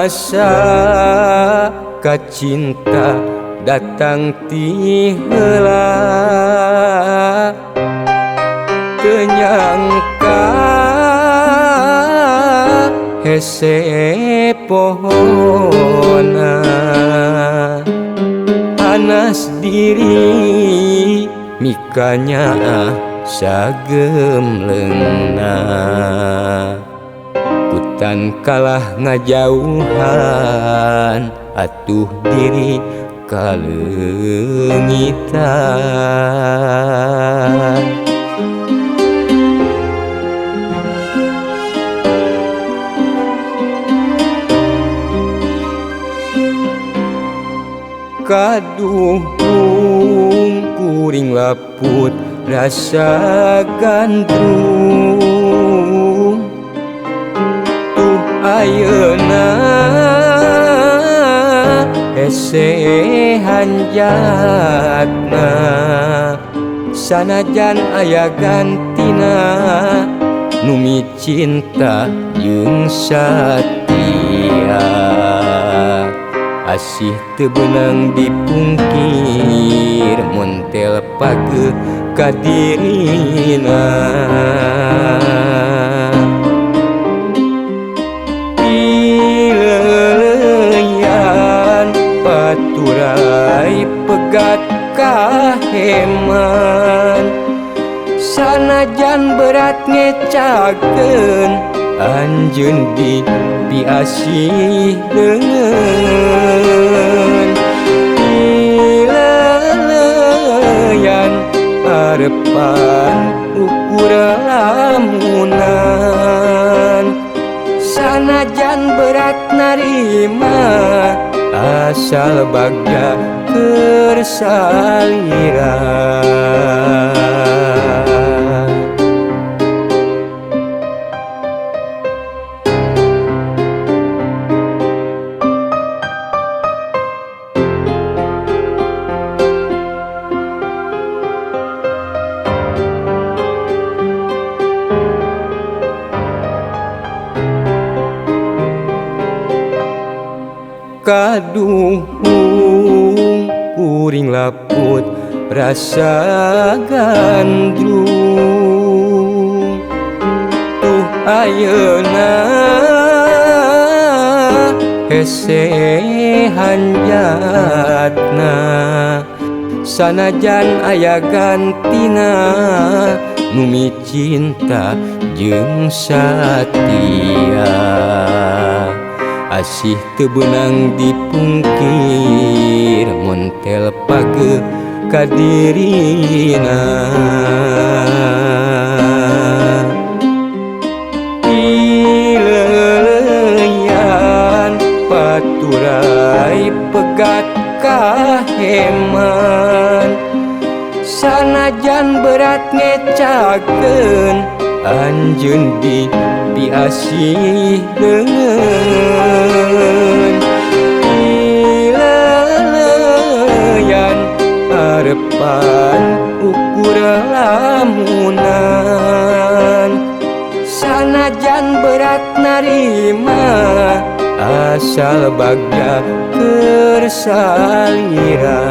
Asa kacinta datang ti heula teu nyangka hese pohona hanas diri mikanya sagemleungna kutan kalah ngajauhan atuh diri kaleungitan. Kaduhung kuring laput rasa gandrung tuh ayeuna hese hanjatna sanajan aya gantina nu micinta jeung satia. Asih teu beunang dipungkir montel pageuh ka dirina. Pileuleyan paturai pegat kaheman sanajan berat ngecakeun anjeun di piasih leungeun. Pileuleyan arepan ukur lamunan sanajan berat narima asal bagja keur salira. Kaduhung kuring laput rasa gandrung tuh ayeuna hese hanjatna sanajan aya gantina nu micinta jeung satia. Asih teu beunang dipungkir montel pageuh ka dirina. Pileuleyan paturai pegat kaheman sanajan berat ngecakeun anjeun di piasih leungeun. Pileuleyan arepan ukur lamunan sanajan berat narima asal bagja keur salira.